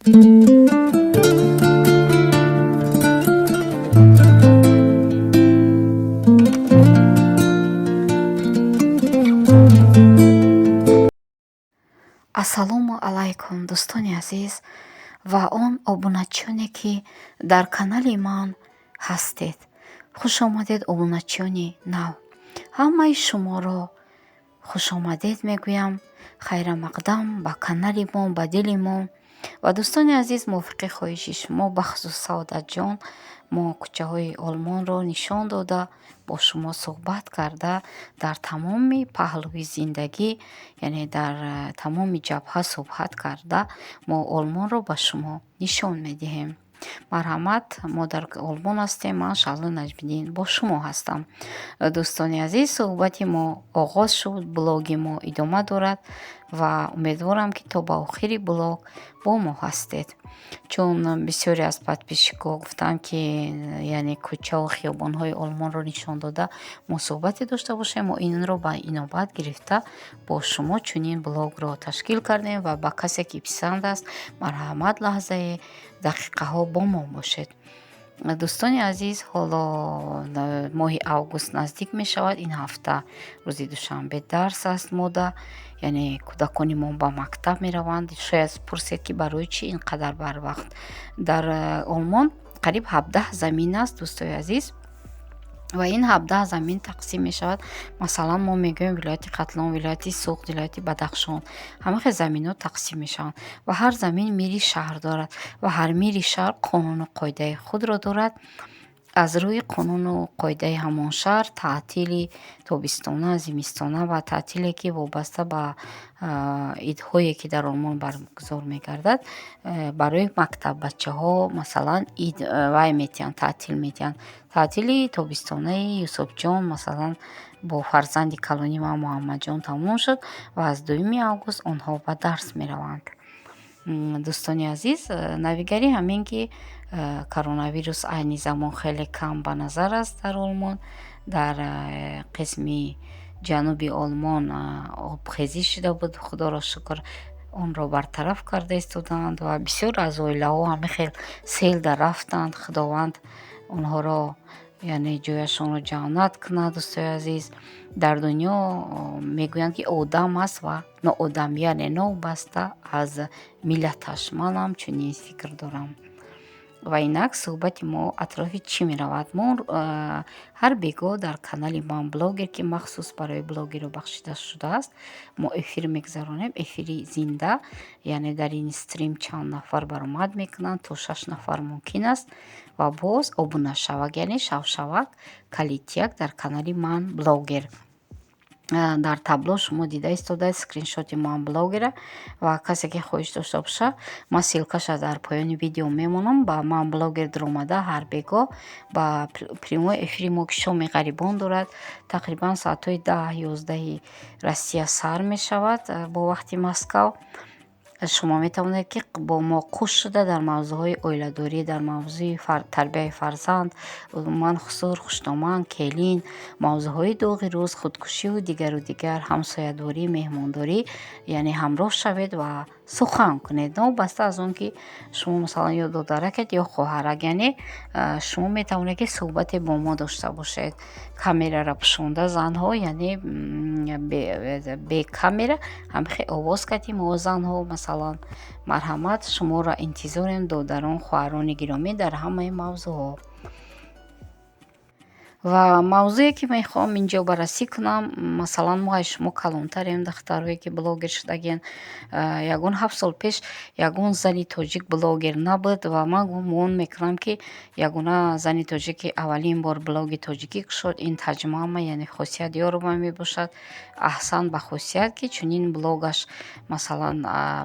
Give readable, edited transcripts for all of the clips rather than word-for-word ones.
Ассалому алайкум, дӯстони азиз ва он обуначиёне, ки дар канали ман ҳастед. Хушомадед, обуначиёни нав. Ҳамаи шуморо хушомадед мегӯям, хайрамақдам ба канали мо, ба дили мо. Ва, дӯстони азиз, мувофиқи хоҳиши шумо, бахусус Саодатҷон, мо кӯчаҳои Олмонро нишон дода, бо шумо суҳбат карда, дар тамоми паҳлӯи зиндагӣ, яъне дар тамоми ҷабҳа суҳбат карда, мо Олмонро ба шумо нишон медиҳем. Марҳамат, мо дар Олмон ҳастем, ман Шаҳло Наҷмиддин бо шумо ҳастам. Дӯстони азиз, суҳбати мо оғоз шуд, блоги мо идома дорад ва умедворам, ки то ба охири блог бо мо ҳастед. Чун бисёре аз подписчикҳо гуфтанд, ки яъне кӯчаву хиёбонҳои Олмонро нишон дода, мо суҳбате дошта бошем, мо инро ба инобат гирифта бо шумо чунин блогро ташкил кардем. Ва ба касе ки писанд аст, марҳамат, лаҳзаи дақиқаҳо бо мо бошед. Дӯстони азиз, ҳоло моҳи август наздик мешавад. Ин ҳафта рӯзи душанбе дарс аст мода, яъне кӯдакони мо ба мактаб мераванд. Шояд пурсед, ки барои чӣ ин қадар барвақт. Дар Олмон қариб 17 замин аст, дӯстои азиз, ва ин 17 замин тақсим мешавад. Масалан, мо мегӯем вилояти Хатлон, вилояти Суғд, вилояти Бадахшон, ҳама хел заминҳо тақсим мешаванд. Ва ҳар замин мири шаҳр дорад ва ҳар мири шаҳр қонуну қоидаи худро дорад. Аз рӯи қонуну қоидаи ҳамон шаҳр таътили тобистона, зимистона ва таътиле, ки вобаста ба идҳое, ки дар Олмон баргузор мегардад, барои мактаббачаҳо, масалан, ид вай метиҳанд, таътил метиҳанд. Таътили тобистонаи Юсуфҷон, масалан, бо фарзанди калони ман Муҳаммадҷон тамом шуд ва аз 2 август онҳо ба дарс мераванд. Дӯстони азиз, навигарӣ ҳамин, ки коронавирус айни замон хеле кам ба назар аст дар Олмон. Дар қисми ҷануби Олмон обхезӣ шуда буд, худоро шукр, онро бартараф карда истодаанд. Ва бисёр аз оилаҳо ҳамин хел селда рафтанд. Худованд онҳоро, яъне ҷояшонро ҷаннат кунад. Дӯстои азиз, дар дунё мегӯянд, ки одам аст ва ноодам, яъне новобаста аз миллаташ. Манам чунин фикр дорам. Ва инак суҳбати мо атрофи чӣ меравад? Мо ҳар бегоҳ дар канали ман блогер, ки махсус барои блогерро бахшида шудааст, мо эфир мегузаронем, эфири зинда, яъне дар ин стрим чанд нафар баромад мекунанд, то шаш нафар мумкин аст. Ва боз обунашавак, яъне шавшавак, калитяк дар канали ман блогер. Дар табло шумо дида истодаед скриншоти ман блогера. Ва касе ки хоҳиш дошта боша, ман ссылкаша дар поёни видео мемонам. Ба ман блогер дуромада, ҳар бегоҳ ба прямой эфири мо, ки шоми ғарибон дорад, тақрибан соатҳои 10-11-и Россия сар мешавад бо вақти Москав, шумо метавонед, ки бо мо қуш шуда, дар мавзӯъҳои оиладорӣ, дар мавзӯи тарбияи фарзанд, умуман хусур, хушдоман, келин, мавзӯъҳои доғи рӯз, худкушиву дигару дигар, ҳамсоядорӣ, меҳмондорӣ, яъне ҳамроҳ шавед ва сухан кунед. Новобаста аз он ки шумо, масалан, ё додаракед, ё хоҳарак, яъне шумо метавонед, ки суҳбате бо мо дошта бошед. Камераро пӯшонда занҳо, яъне бе камера, ҳамихел овоз кардем мо занҳо, масалан. Марҳамат, шуморо интизорем, додарон, хоҳарони гиромӣ, дар ҳамаи мавзӯъҳо. Ва мавзӯе, ки мехоҳам инҷо баррасӣ кунам, масалан, мо аз шумо калонтарем, духтарое, ки блогер шудагиен. Ягон 7 сол пеш ягон зани тоҷик блогер набуд. Ва ман гумон мекунам, ки ягона зани тоҷик, ки аввалин бор блоги тоҷикӣ кушод, ин Таҷмама, яъне Хосият Ёрова мебошад. Аҳсан ба Хосият, ки чунин блогаш, масалан,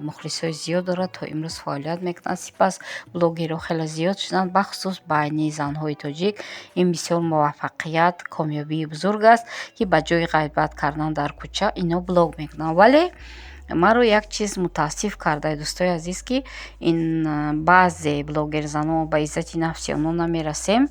мухлисҳои зиёд дорад, то имрӯз фаъолият мекунад. Сипас блогерҳо хеле зиёд шуданд, бахусус байни занҳои тоҷик. Ин бисёр муваффақият, комёбии бузург аст, ки ба ҷои ғайбат кардан дар кӯча ино блог мекунанд. Вале Маро як чиз мутаассиф карда, дӯстои азиз, ки ин баъзе блогерзанон, ба иззати нафси онҳо намерасем,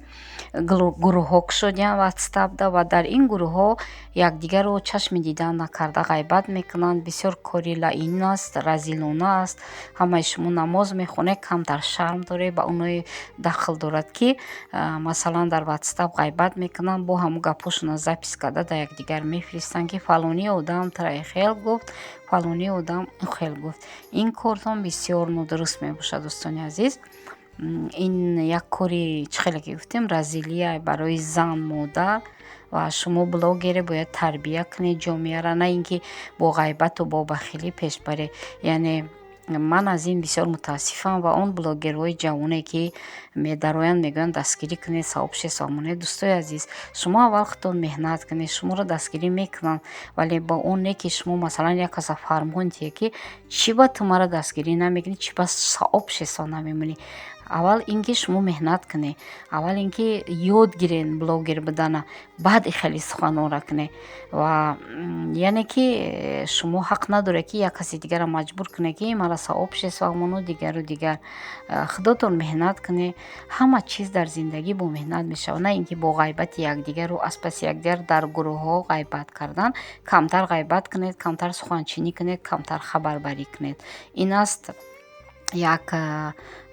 гурӯҳҳо кушодиянд ватсапда ва дар ин гурӯҳҳо якдигарро чашми дидан накарда ғайбат мекунанд. Бисёр кори лаин аст, разилона аст. Ҳамаи шумо намоз мехонед, камтар шарм доред. Ба оное дахл дорад, ки масалан дар ватсап ғайбат мекунанд, бо ҳамун гапҳошонро запись карда дар якдигар мефиристанд, ки фалонӣ одам тра хел гуфт, фалонӣ одам хел гуфт. Ин кортон бисёр нодуруст мебошад, дӯстони азиз. Ин як кори, чӣ хеле ки гуфтем, разилия барои зан, модар. Ва шумо блогере, бояд тарбия кунед ҷомеаро, на ин ки бо ғайбату бо бахилӣ пеш баред. Яъне ман аз ин бисёр мутаассифам. Ва он блогерҳои ҷавоне, ки медароянд, мегӯянд: «Дастгирӣ кунед, сообщество монед». Дӯстои азиз, шумо аввал худтон меҳнат кунед, шуморо дастгирӣ мекунанд, вале бо он не ки шумо масалан як каса фармон диҳед, ки чӣ ба ту маро дастгирӣ намекунӣ, чӣ ба сообщество намемонӣ. Аввал ин ки шумо меҳнат кунед, аввал ин ки ёд гиред блогер будана, баъд хеле суханонро кунед. Ва яъне ки шумо ҳақ надоред, ки як каси дигарро маҷбур кунед, ки маро сообщество мону, дигару дигар. Худотон меҳнат кунед. Ҳама чиз дар зиндагӣ бо меҳнат мешавад, на ин ки бо ғайбати якдигару аз паси якдигар дар гурӯҳҳо ғайбат кардан. Камтар ғайбат кунед, камтар суханчинӣ кунед, камтар хабарбарӣ кунед. Ин аст як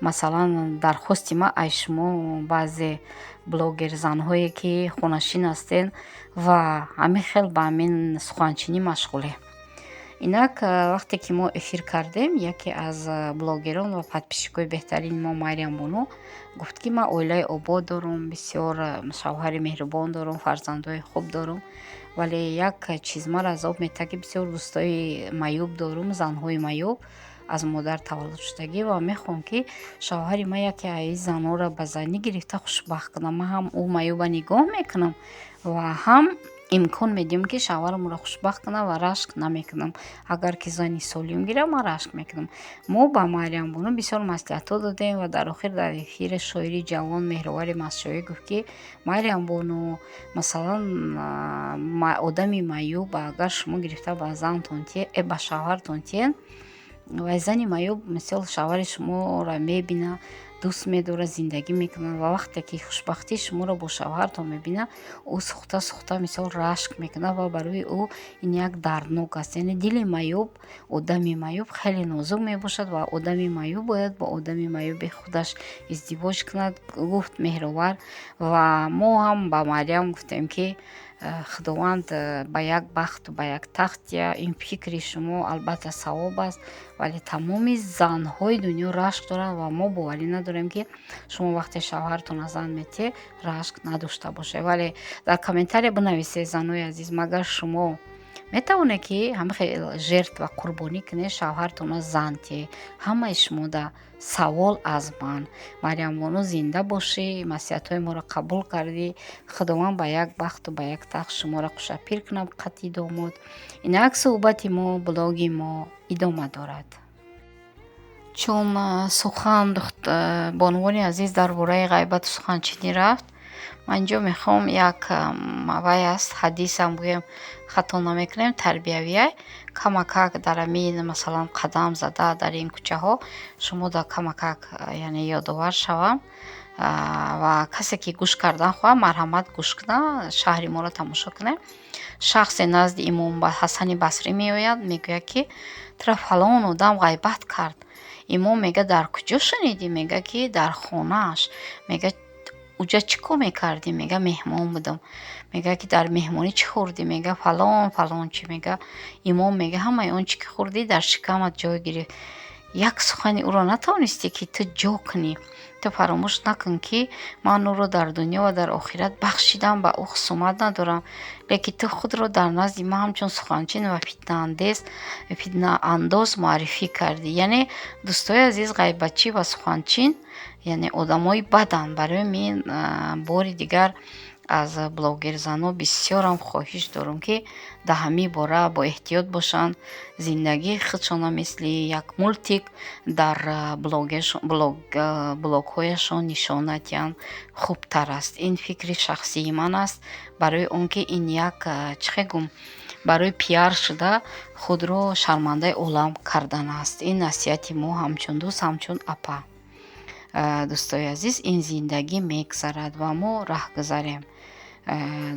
масалан дархости ман аз шумо, баъзе блогерзанҳое, ки хонашин ҳастед ва ҳамин хел ба ҳамин суханчинӣ машғулед. Инак, вақте ки мо эфир кардем, яке аз блогерон ва подписчикои беҳтарини мо, Майрям Бону, гуфт, ки ман оилаи обод дорум, бисёр шавҳари меҳрубон дорум, фарзандҳои хуб дорум, вале як чиз маро азоб метаҳад, ки бисёр дӯстои маъюб дорум, занҳои маъюб, аз модар таваллудшудагӣ, ва мехоҳам, ки шавҳари ман яке аз ин занҳоро ба занӣ гирифта хушбахт кунам. Ман ҳам ӯ маъюба нигоҳ мекунам ва ҳам имкон медиҳам, ки шавҳарамро хушбахт кунам, ва рашк намекунам. Агар ки зани солим гирам, ман рашк мекунам. Мо ба Марьямбону бисёр маслиҳатҳо додем ва дар охир дар эфири шоири ҷавон Меҳровари Мастшоҳӣ гуфт, ки Марьямбону, масалан, одами маъюб агар шумо гирифта ба зантон тие, ба шавҳартон тиен, вай зани маъюб мисол шавҳари шуморо мебинад, дӯст медорад, зиндагӣ мекунад, ва вақте ки хушбахтии шуморо бо шавҳартон мебинад, ӯ сӯхта сӯхта мисол рашк мекунад ва барои ӯ ин як дарднок аст. Яъне дили маъюб, одами маъюб хеле нозук мебошад ва одами маъюб бояд бо одами маъюби худаш издивоҷ кунад, гуфт Меҳровар. Ва мо ҳам ба Марьям гуфтем, ки Худованд ба як бахту ба як тахт диҳад. Ин фикри шумо албатта савоб аст, вале тамоми занҳои дунё рашк доранд ва мо боварӣ надорем, ки шумо вақте шавҳаратонро зан метиҳед, рашк надошта бошед. Вале дар комментария бинависед, занои азиз, магар шумо метавонед, ки ҳама хел жертва, қурбонӣ кунед, шавҳаратонро зан тиҳед? Ҳамаи шумода савол аз ман. Марьямбону, зинда бошӣ, маслиҳатҳои моро қабул кардӣ. Худованд ба як бахту ба як тахт шуморо хушапир кунад қатъи домод. Инак, суҳбати мо, блоги мо идома дорад. Чун сухан, бонувони азиз, дар бораи ғайбату суханчинӣ рафт, ман инҷо мехоҳам як вай аст, ҳадисам гӯям, хато намекунем, тарбиявия камакак дар ҳамин масалан қадам зада дар ин кӯчаҳо шумо да камакак, яъне ёдовар шавам. Ва касе ки гӯш кардан хоҳад, марҳамат, гӯш кунад, шаҳри моро тамошо кунед. Шахсе назди имом Ҳасани Басрӣ меояд, мегӯяд, ки тура фалон одам ғайбат кард. Имом мегӯяд: «Дар куҷо шунидӣ?» Мегӯяд, ки дар хонааш. Мегӯяд: «Уҷа чӣ кор мекардӣ?» Мегӯяд: «Меҳмон будам». Мегӯяд, ки дар меҳмонӣ чӣ хӯрдӣ? Мегӯяд: «Фалон фалон чӣ». Мегӯяд, имом мегӯяд: «Ҳамаи он чӣ ки хӯрдӣ, дар шикамат ҷой гирифт, як сухани ӯро натавонистӣ, ки ту ҷо кунӣ. Ту фаромӯш накун, ки ман ӯро дар дунё ва дар охират бахшидам, ба ӯ хусумат надорам, лекин ту худро дар назди ман ҳамчун суханчин ва фитнаандоз муаррифӣ кардӣ». Яъне, дӯстои азиз, ғайбатчӣ ва суханчин, яъне одамои баданд. Барои мин бори дигар аз блогерзанҳо бисёрам хоҳиш дорам, ки дар ҳамин бора боэҳтиёт бошанд. Зиндагии худшона мисли як мультик дар блогҳояшон нишон надиҳанд, хубтар аст. Ин фикри шахсии ман аст, барои он ки ин як, чӣ хел гӯм. Барои пиар шуда худро шармандаи олам кардан аст. Ин насиҳати мо ҳамчун дӯст, ҳамчун апа. Дӯстои азиз, ин зиндагӣ мегзарад ва мо раҳгузарем.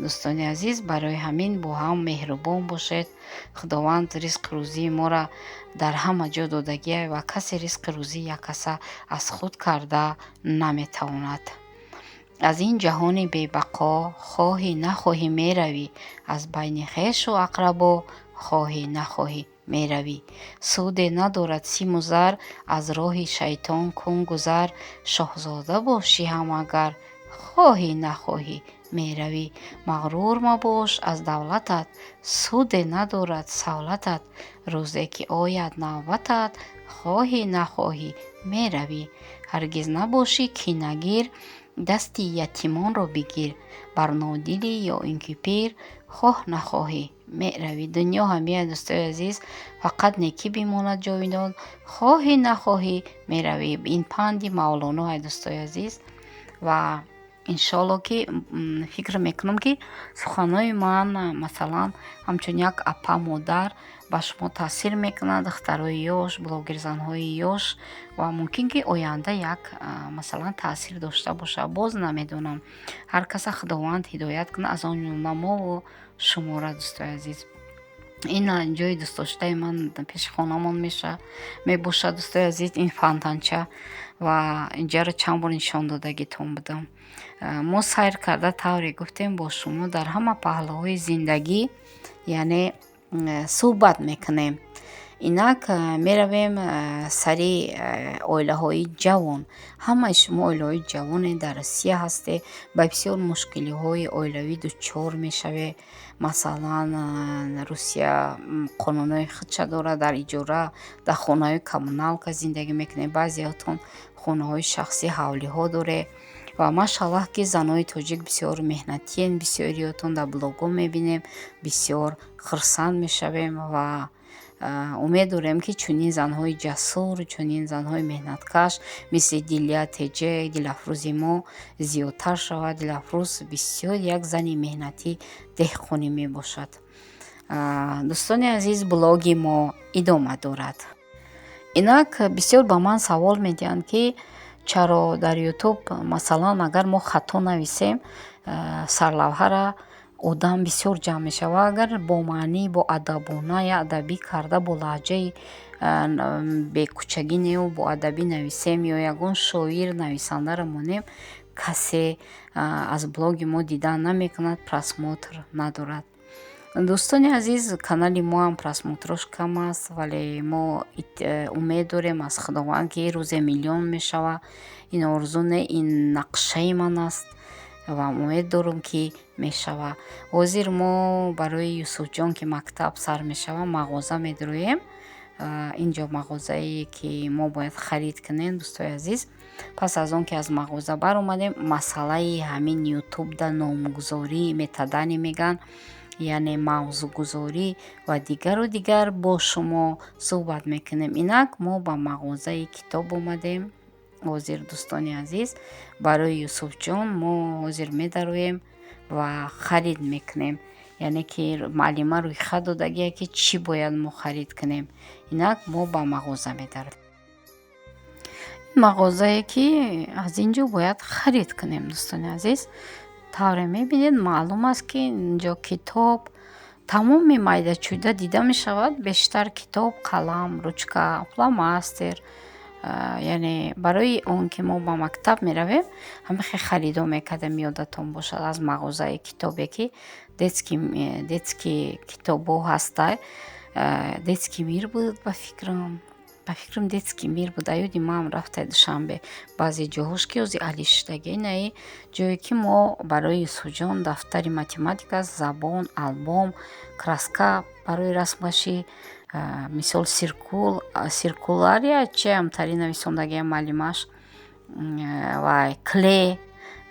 Дӯстони азиз, барои ҳамин бо ҳам меҳрубон бошед. Худованд ризқу рӯзии моро дар ҳама ҷо додагиа ва касе ризқу рӯзии як каса аз худ карда наметавонад. Аз ин ҷаҳони бебақо хоҳӣ нахоҳӣ меравӣ, аз байни хешу ақрабо хоҳӣ нахоҳӣ меравӣ. Суде надорад симу зар, аз роҳи шайтон кун гузар, шоҳзода бошӣ ҳам агар, хоҳӣ нахоҳӣ меравӣ. Мағрур мабош аз давлатат, суде надорад савлатат, рӯзе ки ояд навбатат, хоҳӣ нахоҳӣ меравӣ. Ҳаргиз набошӣ кинагир, дасти ятимонро бигир, бар нодилӣ ё ин ки пир, хоҳ нахоҳӣ меравӣ. Дунё ҳамия, дӯстои азиз, фақат некӣ бимонад ҷовидон, хоҳӣ нахоҳӣ меравӣ. Ин панди Мавлоно ай, дӯстои азиз, ва иншоалло ки фикр мекунам, ки суханҳои ман, масалан, ҳамчун як апа, модар ба шумо таъсир мекунад, духтарои ёш, блогерзанҳои ёш, ва мумкин ки оянда як, масалан, таъсир дошта бошад. Боз намедонам, ҳар каса Худованд ҳидоят кунад, аз он ҷумла мову шуморо, дӯстои азиз. Ин ҷои дӯстдоштаи ман пеши хонамон мебошад, дӯстои азиз, ин фонтанча, ва инҷаро чанд бор нишон додагитон будам. Мо сайр карда, тавре гуфтем, бо шумо дар ҳама паҳлӯҳои зиндагӣ, яъне, суҳбат мекунем. Инак меравем сари оилаҳои ҷавон. Ҳамаи шумо оилаҳои ҷавоне дар Русия ҳастед, ба бисёр мушкилиҳои оилавӣ дучор мешавед. Масалан, Русия қонунҳои худша дорад, дар иҷора, дар хонаҳои коммуналка зиндагӣ мекунед, баъзеҳотон хонаҳои шахсӣ, ҳавлиҳо доред. Ва машаллаҳ, ки занҳои тоҷик бисёр меҳнатиен, бисёриётон дар блогҳо мебинем, бисёр хурсанд мешавем ва умед дорем, ки чунин занҳои ҷасур, чунин занҳои меҳнаткаш мисли Дилия Теҷе, Дилафрӯзи мо зиёдтар шавад. Дилафрӯз бисёр як зани меҳнатӣ, деҳқонӣ мебошад. Дӯстони азиз, блоги мо идома дорад. Инак бисёр ба ман савол медиҳанд, ки чаро дар Ютуб, масалан, агар мо хато нависем сарлавҳара, одам бисёр ҷамъ мешавад, агар бо маънӣ, бо адабона я адабӣ карда, бо лаҳҷаи бекӯчагӣ неу бо адабӣ нависем ё ягон шоир, нависандаро монем, касе аз блоги мо дидан намекунад, просмотр надорад. Дӯстони азиз, канали мо ҳам просмотрош кам аст, вале мо умед дорем аз Худованд, ки рӯзе миллион мешавад. Ин орзу не, ин нақшаи ман аст ва умед дорам, ки мешавад. Ҳозир мо барои Юсуфҷон, ки мактаб сар мешавад, мағоза медроем. Инҷо мағозае, ки мо бояд харид кунем, дӯстои азиз. Пас аз он ки аз мағоза баромадем, масъалаи ҳамин Ютубда номгузорӣ, метадани мегӯянд, яъне мавзӯъгузорӣ ва дигару дигар бо шумо суҳбат мекунем. Инак мо ба мағозаи китоб омадем ҳозир, дӯстони азиз. Барои Юсуфҷон мо ҳозир медароем ва харид мекунем, яъне ки муаллима рӯйхат додагие, ки чӣ бояд мо харид кунем. Инак мо ба мағоза медароем, мағозае, ки аз ин ҷо бояд харид кунем. Дӯстони азиз, тавре мебинед, маълум аст, ки инҷо китоб тамоми майдачӯйда дида мешавад, бештар китоб, қалам, ручка, фломастер, яъне барои он ки мо ба мактаб меравем, ҳама хел харидо мекардем. Ёдатон бошад, аз мағозаи китобе, ки детский китобҳо ҳастай, Детский мир буд, ба фикрам, Детский мир буд. Аёди маам рафтай Душанбе, баъзе ҷоҳош ки ҳозир алӣ шудаги. Инаи ҷое, ки мо барои Юсуфҷон дафтари математика, забон, албом, краска барои расмкашӣ, мисол, циркулярия чиам тари нависондагиам муаллимаш, ва клей,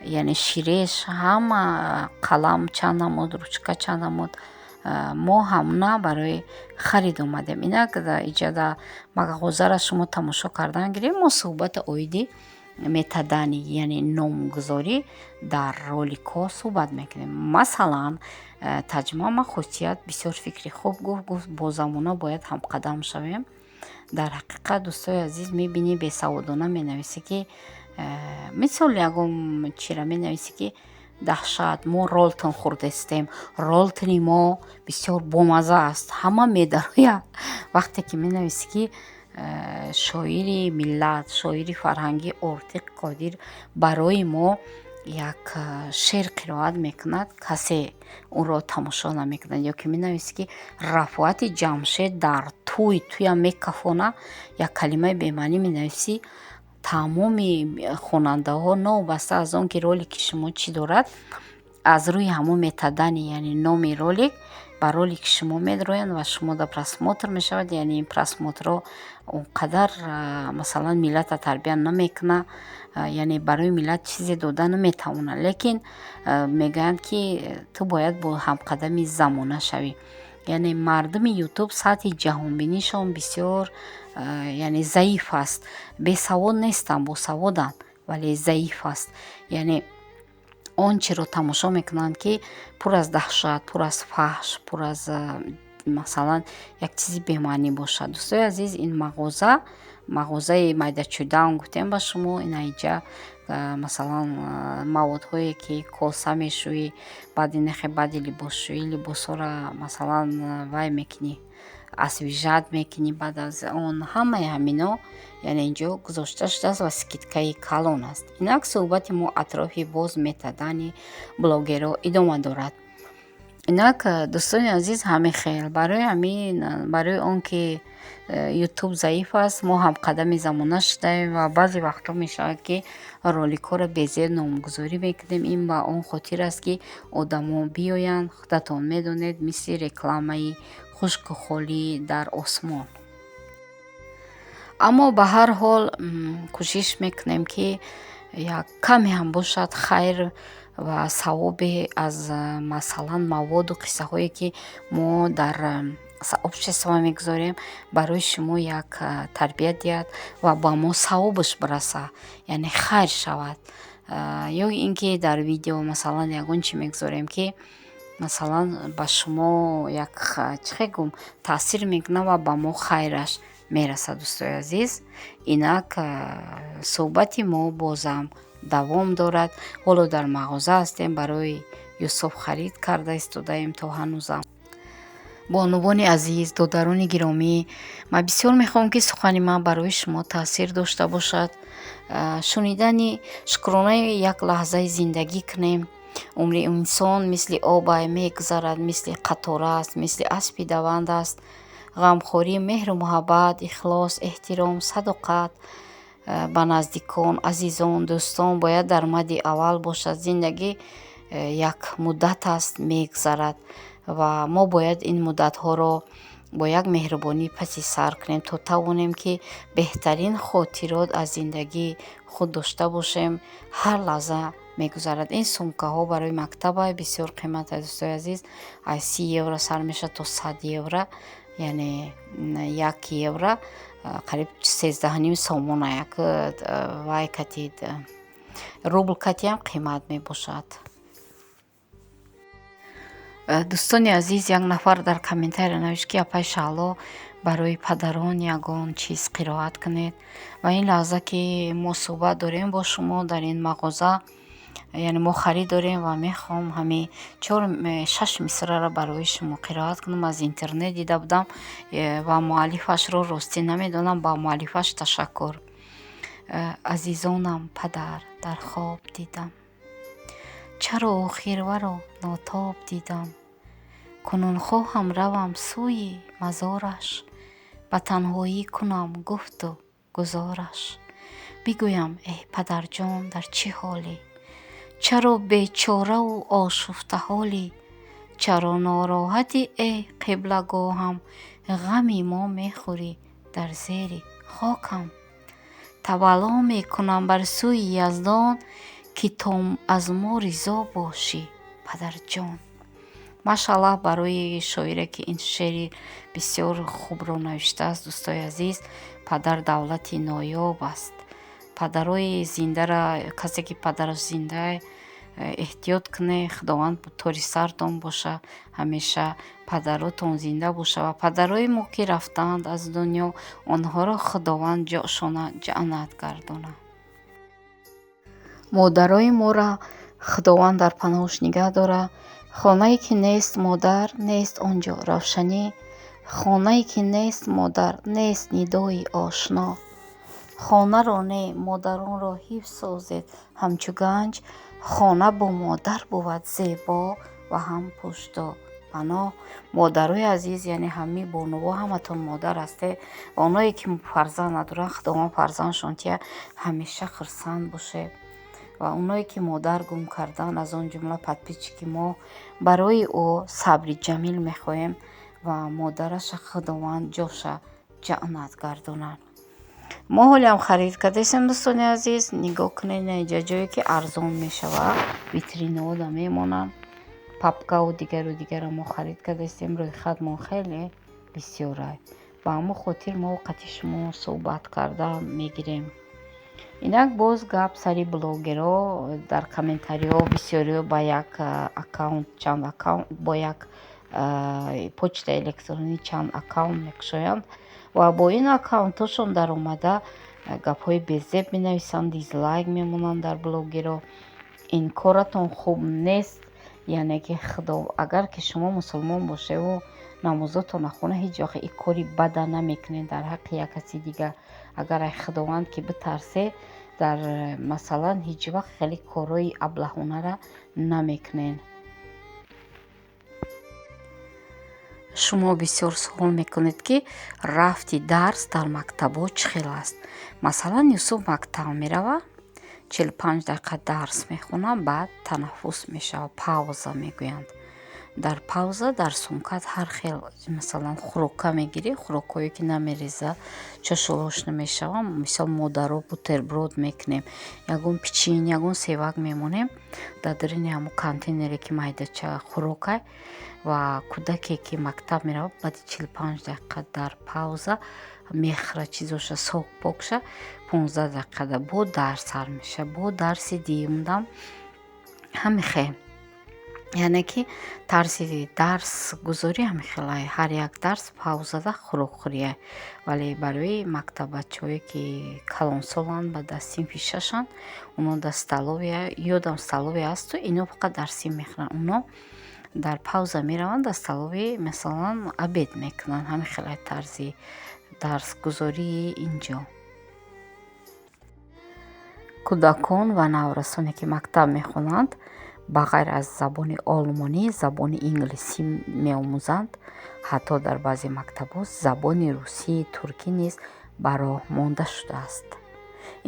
яъне ширеш, ҳама қалам чанд намуд, ручка чанд намуд, мо ҳамуна барои харид омадем. Инак иҷада мағозаро шумо тамошо кардан гирем, мо суҳбати оиди Метадани, яъне номгузорӣ дар роликҳо суҳбат мекунем. Масалан, Таҷмама Хусият бисёр фикри хуб гуфт, гуфт: бо замона бояд ҳамқадам шавем. Дар ҳақиқат, дӯстои азиз, мебинӣ, бесаводона менависӣ, ки мисол ягон чира менависӣ, ки даҳшат, мо ролтон хӯрдастем, ролтони мо бисёр бомазза аст, ҳама медарояд. Вақте ки менависӣ, ки шоири миллат, шоири фарҳангӣ Ортиқ Қодир барои мо як шеър қироат мекунад, касе ӯро тамошо намекунад. Ё ки менависӣ, ки Рафоати Ҷамшед дар тӯй тӯям мекафона, як калимаи бемаънӣ менависӣ, тамоми хонандаҳо, новобаста аз он ки ролики шумо чӣ дорад, аз рӯи ҳамон метадани, яъне номи ролик, ба ролики шумо медароянд ва шумода просмотр мешавад. Яъне ин просмотрҳо он қадар, масалан, миллата тарбия намекунад, яъне барои миллат чизе дода наметавонад. Лекин мегӯянд, ки ту бояд бо ҳамқадами замона шавӣ. Яъне мардуми Ютуб сатҳи ҷаҳонбинишон бисёр, яъне, заиф аст. Бесавод нестанд, босаводанд, вале заиф аст. Яъне он чиро тамошо мекунанд, ки пур аз даҳшат, пур аз фаҳш, пур аз, масалан, як чизи бемаънӣ бошад. Дӯстои азиз, ин мағоза, мағозаи майдачӯдаам гуфтем ба шумо. Ина иҷа, масалан, маводҳое, ки коса мешӯӣ, баъди нехе, баъди либосшӯӣ либосҳоро, масалан, вай мекунӣ, освежать мекунӣ, баъд аз он ҳамаи ҳамино, яъне, инҷо гузошта шудааст ва скидкаи калон аст. Инак, суҳбати мо атрофи боз метадани блогерҳо идома дорад. Инак, дӯстони азиз, ҳамин хел. Барои ҳамин, барои он ки Ютуб заиф аст, мо ҳамқадами замона шудаем ва баъзе вақтҳо мешавад, ки роликҳоро безеб номгузорӣ мекунем. Ин ба он хотир аст, ки одамо биёянд. Худатон медонед, мисли рекламаи хушку холӣ дар осмон. Аммо ба ҳар ҳол кӯшиш мекунем, ки як каме ҳам бошад, хайр ва савобе аз, масалан, маводу қиссаҳое, ки мо дар сообщество мегузорем, барои шумо як тарбият диҳад ва ба мо савобаш бирасад, яъне хайр шавад. Ё ин ки дар видео, масалан, ягон чӣ мегузорем, ки, масалан, ба шумо як, чӣ хел гӯм, таъсир мекунад ва ба мо хайраш мерасад. Дӯстои азиз, инак, суҳбати мо бозам давом дорад. Ҳоло дар мағоза ҳастем, барои Юсуф харид карда истодаем то ҳанӯзам. Бонувони азиз, додарони гиромӣ, ман бисёр мехоҳам, ки сухани ман барои шумо таъсир дошта бошад. Шунидани шукронаи як лаҳзаи зиндагӣ кунем. Умри инсон мисли обай мегузарад, мисли қатора аст, мисли аспи даванд аст. Ғамхорӣ, меҳру муҳаббат, ихлос, эҳтиром, садоқат ба наздикон, азизон, дӯстон бояд дар мадди аввал бошад. Зиндагӣ як муддат аст, мегузарад ва мо бояд ин муддатҳоро бо як меҳрубонӣ паси сар кунем, то тавонем, ки беҳтарин хотирот аз зиндагии худ дошта бошем. Ҳар лаҳза мегузарад. Ин сумкаҳо барои мактаба бисёр қимат аст, дӯстои азиз, аз 30 евро сар мешавад то 100 евро. Яъне 1 евро қариб 13,5 сомона, як вай катид, рубл катиам қимат мебошад. Дӯстони азиз, як нафар дар комментария навишт, ки апай Шаҳло, барои падарон ягон чиз қироат кунед. Ва ин лаҳза, ки мо суҳбат дорем бо шумо дар ин мағоза, яъне мо харид дорем ва мехоҳам ҳамин чор, шаш мисраро барои шумо қироат кунам. Аз интернет дида будам ва муаллифашро ростӣ намедонам. Ба муаллифаш ташаккур. Азизонам, падар дар хоб дидам, чаро охир варо нотоб дидам? Кунун хоҳам равам сӯи мазораш, ба танҳоӣ кунам гуфту гузораш, бигӯям: эҳ, падарҷон, дар чӣ ҳолӣ? Чаро бечораву ошуфтаҳолӣ? Чаро нороҳатӣ, эй қиблагоҳам? Ғами мо мехӯрӣ дар зери хокам. Тавалло мекунам бар сӯи Яздон, ки то аз мо ризо бошӣ, падарҷон. Машааллаҳ барои шоире, ки ин шеъри бисёр хубро навиштааст. Дӯстои азиз, падар давлати ноёб аст. Падарои зиндара, касе ки падараш зиндаи, эҳтиёт кунед, Худованд тори сартон боша, ҳамеша падаротон зинда боша ва падарои мо ки рафтаанд аз дунё, онҳоро Худованд ҷошона ҷаннат гардонад. Модарои моро Худованд дар паноҳаш нигаҳ дорад. Хонае ки нест модар, нест он ҷо равшанӣ. Хонае ки нест модар, нест нидои ошно. Хонаро не, модаронро ҳифз созед ҳамчу ганҷ. Хона бо модар бувад зебо ва ҳам пушту паноҳ. Модарои азиз, яъне ҳамаи бонуво, ҳаматон модар ҳастед. Оное ки фарзанд надоранд, Худованд фарзандшон тия, ҳамеша хурсанд бошед. Ва оное ки модар гум карданд, аз он ҷумла подписчики мо, барои ӯ сабри ҷамил мехоҳем ва модараша Худованд ҷоша ҷаннат гардонад. Мо ҳолиам харид кардастем, дӯстони азиз. Нигоҳ кунед, ина инҷа ҷое ки арзон мешавад, витринаода мемонанд. Папкаву дигару дигарро мо харид кардастем, рӯйхатмон хеле бисёрай. Ба ҳамон хотир мо қати шумо суҳбат карда мегирем. Инак боз гап сари блогерҳо. Дар комментариҳо бисёриҳо ба як аккаунт чанд аккаунт, бо як почтаи электронӣ чанд аккаунт мекушоянд ва бо ин аккаунтҳошон даромада гапҳои безеб менависанд, дизлайк мемонанд дар блогерҳо. Ин коратон хуб нест, яъне ки худо, агар ки шумо мусулмон бошеву намозотонро хона, ҳеҷ вақт ин кори бада намекунед дар ҳаққи як каси дигар. Агар ай Худованд ки битарсе, дар масалан ҳеҷ вақт хеле корҳои аблаҳонара намекунед. Шумо бисёр суол мекунед, ки рафти дарс дар мактабҳо чӣ хел аст. Масалан, Юсуф мактаб меравад, 45 дақиқа дарс мехонад, баъд танаффус мешавад, пауза мегӯянд. Дар пауза дар сумкат ҳар хел, масалан, хӯрока мегирӣ, хӯрокҳое ки намереза, чошолош намешаванд. Мисол, модаро бутерброд мекунем, ягон печенье, ягон севак мемонем дар даруни ҳамон контейнере ки майдача хӯрокай. Ва кӯдаке ки мактаб меравад, баъди 45 дақиқа дар пауза мехӯрад чизоша, сок покша, 15 дақиқада бо дарс сар мешавад, бо дарси дуюмдам ҳамин хел. Яъне ки тарзи дарсгузорӣ ҳамин хелай, ҳар як дарс паузада хӯрокхӯрия. Вале барои мактаббачаҳое ки калонсоланд, ба дар синфи шашанд, оно дар столовая, ёдам столовая ҳасту ино фақат дар синф мехӯранд. Оно дар пауза мераванд дар столовая, масалан, обед мекунанд. Ҳамин хелай тарзи дарсгузории инҷо. Кӯдакон ва наврасоне ки мактаб мехонанд, ба ғайр аз забони олмонӣ забони инглисӣ меомӯзанд. Ҳатто дар баъзе мактабҳо забони русӣ, туркӣ низ ба роҳ монда шудааст.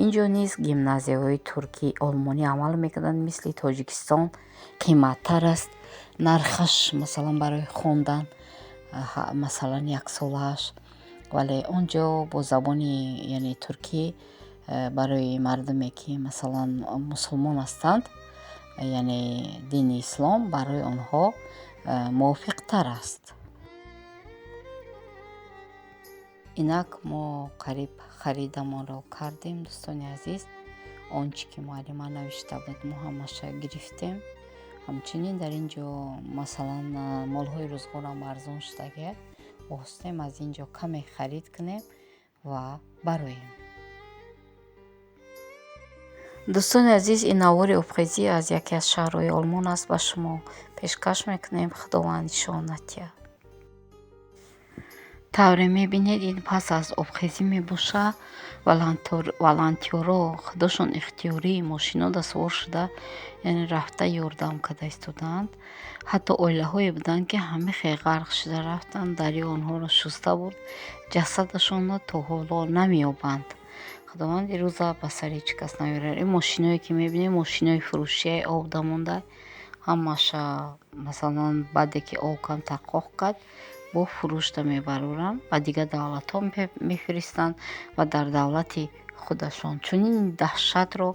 Инҷо низ гимназияҳои туркӣ, олмонӣ амал мекунанд, мисли Тоҷикистон қиматтар аст нархаш, масалан, барои хондан, масалан, яксолааш. Вале он ҷо бо забони, яъне туркӣ, барои мардуме ки, масалан, мусулмон ҳастанд, яъне дини ислом барои онҳо мувофиқтар аст. Инак мо қариб харидамонро кардем, дӯстони азиз. Он чӣ ки муаллима навишта буд, мо ҳамаша гирифтем. Ҳамчунин дар ин ҷо, масалан, молҳои рӯзғорам арзон шудагия. Хостем аз ин ҷо каме харид кунем ва бароем. Дӯстони азиз, ин навори обхезӣ аз яке аз шаҳрҳои Олмон аст, ба шумо пешкаш мекунем. Худованд нишон натиҳад. Тавре мебинед, ин пас аз обхезӣ мебошад. Волонтёрҳо худошон ихтиёрӣ мошинода савор шуда, яъне рафта ёрдам карда истодаанд. Ҳатто оилаҳое буданд, ки ҳамин хел ғарқ шуда рафтанд, дарё онҳоро шуста бурд, ҷасадашонро то ҳоло намеёбанд. Худованд ин рӯза ба сари ҳеҷ кас наёрад. Ин мошиное ки мебинед, мошинои фурӯшияи обда монда, ҳамаша, масалан, баъде ки об камтар қоқ кард, бо фурӯшда мебароранд, ба дигар давлатҳо мефиристанд ва дар давлати худашон. Чунин даҳшатро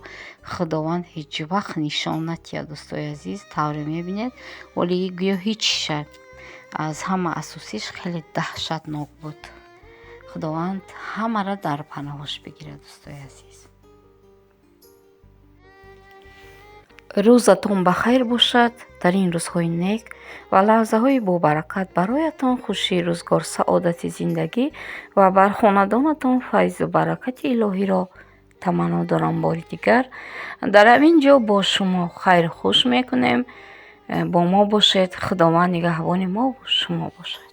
Худованд ҳеҷ вақт нишон натиҳад, дӯстои азиз. Тавре мебинед, вале гӯё ҳеҷ аз ҳама асосиш хеле даҳшатнок буд. Худованд ҳамаро дар паноҳаш бигирад, дӯстои азиз. Рӯзатон ба хайр бошад. Дар ин рӯзҳои нек ва лаҳзаҳои бобаракат бароятон хушии рӯзгор, саодати зиндагӣ ва бар хонадонатон файзу баракати илоҳиро таманно дорам. Бори дигар дар ҳамин ҷо бо шумо хайрхуш мекунем. Бо мо бошед. Худованд нигаҳбони мову шумо бошад.